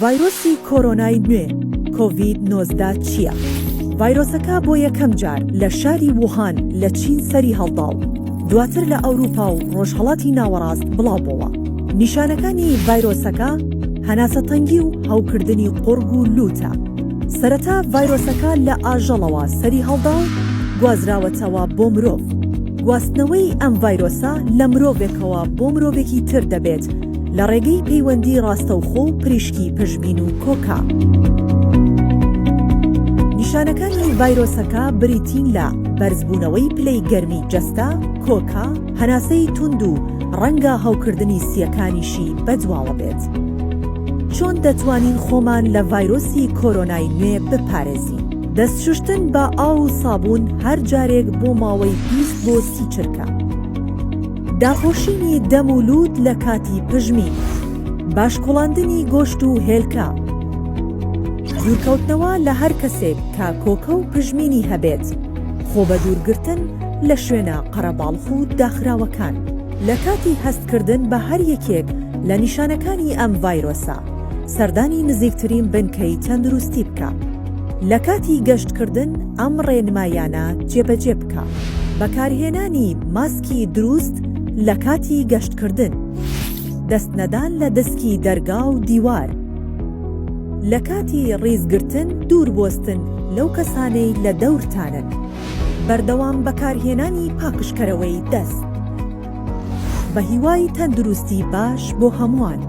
ڤایرۆسی کۆرۆنای نوێ، کۆڤید 19 چییە؟ ڤایرۆسەکە بۆ یەکەم جار لە شاری ووهان لە چین سەری هەڵدا و دواتر لە ئەوروپا و ڕۆژهەڵاتی ناوەڕاست بڵاوبۆوە. نیشانەکانی ڤایرۆسەکە هەناسەتەنگی و هەوکردنی قوڕگ و لووتە. سەرەتا ڤایرۆسەکە لە ئاژەڵەوە سەری هەڵدا و گوازراوەتەوە بۆ مرۆڤ. گواستنەوەی ئەم ڤایرۆسە لە مرۆڤێکەوە بۆ مرۆڤێکی تر دەبێت لە ڕێگەی پەیوەندی ڕاستەوخۆ و پریشکی پژمین و کۆکە. نیشانەکانی ڤایرۆسەکە بریتین لە بەرزبوونەوەی پلەی گەرمی جەستە، کۆکە، هەناسەی توند و ڕەنگە هەوکردنی سییەکانیشی بەدواوە بێت. چۆن دەتوانین خۆمان لە ڤایرۆسی کۆرۆنای نوێ بپارێزین؟ دەست شوشتن بە ئاو و سابوون هەر جارێک بۆ ماوەی 20 بۆ 30 چرکە. داپۆشینی دەم و لووت لە کاتی پژمین. باش کوڵاندنی گۆشت و هێلکە. دوورکەوتنەوە لە هەر کەسێک کە کۆکە و پژمینی هەبێت. خۆ بەدوورگرتن لە شوێنە قەرەباڵخ و داخراوەکان. لە کاتی هەستکردن بە هەر یەکێک لە نیشانەکانی ئەم ڤایرۆسە، سەردانی نزیکترین بنکەی تەندروستی بکە. لە کاتی گەشتکردن ئەم ڕێنمایانە جێبەجێ بکە. بەکارهێنانی ماسکی دروست لە کاتی گەشتکردن. دەستنەدان لە دەسکی دەرگا و دیوار. لە کاتی ڕیزگرتن دوور بوەستن لەو کەسانەی لە دەورتانن. بەردەوام بەکارهێنانی پاکژکەرەوەی دەست. بە هیوای تەندروستی باش بۆ هەمووان.